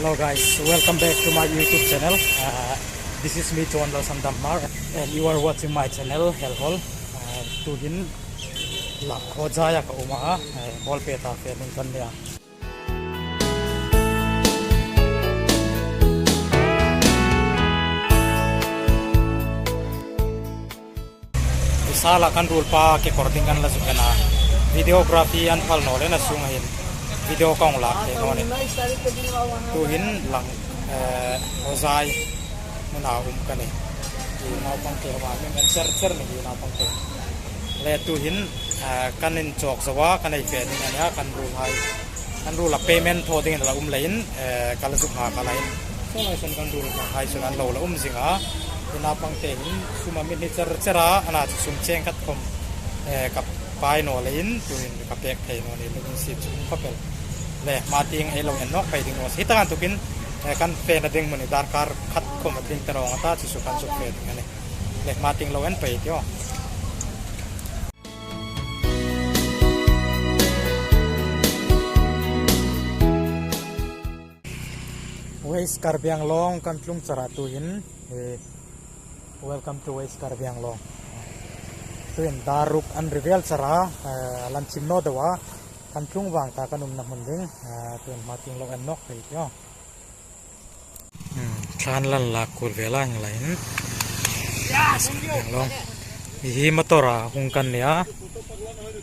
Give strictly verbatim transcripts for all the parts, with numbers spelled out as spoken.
Hello guys, welcome back to my YouTube channel. Uh, this is me, John Lalsandam Hmar, and you are watching my channel, Helhol. Uh, tuhin lang Hozaia ka um a, uh, Hall peta fe ning kan nia. Sala kan ruolpa kekawr ding kan la zuk a na. Videography an phal naw leh a sunga hin video kan lak thei naw ni. Tuhin lang, eh, Hozai hmuna um ka nih. Hi naupangte hma min kan ser ser ni hi naupangte. Le tuhin, eh, kan inchawk zo a, kan hei fe ding a nia, kan ruolhai. Kan ruolhai payment thaw dingin la um leiin, eh, ka la zuk nghak a la in. Saw lai saw kan ruolhai saw an lo la um zing a. Hi naupangte hin sum a mi hni cher cher a, a na chu sum cheng khat khom, eh, ka pei naw leiin, tuhin ka pek thei naw ni, lungsiet chu um khawp el. Le, hma tieng ei lo en nawk pei ding naw se. Hi taka inthawkin, eh, kan fena ding hmun hi darkar khat khom a tling ta rawng a ta, chu chu kan zuk fe ding a nih. Le, hma tieng lo en pei tio. West Karbi Anglong kan tlung char a tuhin, eh, welcome to West Karbi Anglong. Tuhin dar ruk an reveal char a, eh, lan chim naw deu a, kan tlung vang ta kan umna hmun ding, eh, tuhin hma tieng lo en nawk pei tio. Hmm, thlan lan lak kul vela hing lai in. Yes, kan long. Hi motor a hung kan nia.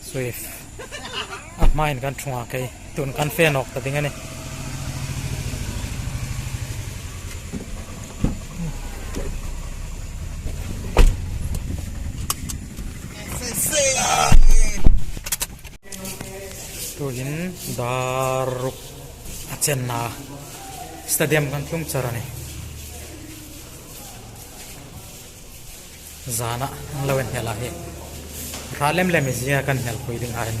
Swift. A hmain kan ṭhunga kei. Tun kan fe nawk ta ding a nih. Tuhin dar ruk a chenna stadium kan tlung char a nih. Zana an lo en hel a hi. Hrat lem lem hi zia kan hel pui ding a hin.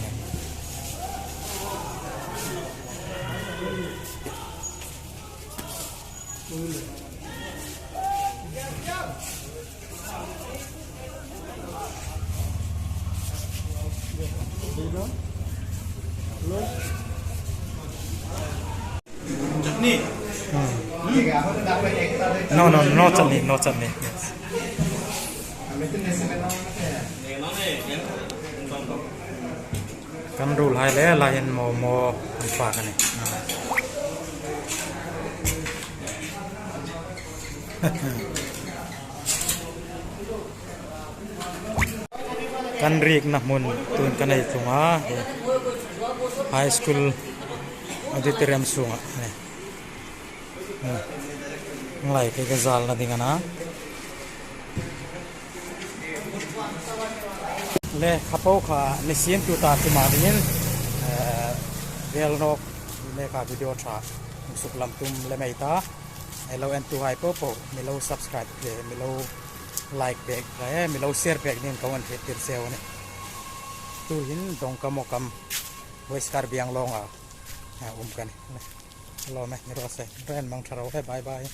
Chutney? Hmm. No, no, no chutney, no chutney. Yes. Kan ruolhai le la hin momo an fak a nih. Kan rikna hmun tun kan hei tlung a, high school auditorium sunga. Ngai kei ka zalna ding a na. Le, kha po kha ni sien tu ta tum a dingin, eh, vel nawk le ka video ṭha suk lam tum le mei ta. Eh, lo en tuhai po po, mi lo subscribe le, mi lo like bek, eh, mi lo share bek ding ka hung hriet tir cheu a nih. Tuhin Dongkamukam West Karbi Anglong a, eh, um ka nih. Lo me, ni ro se, ren mang ṭha ro he, bye bye.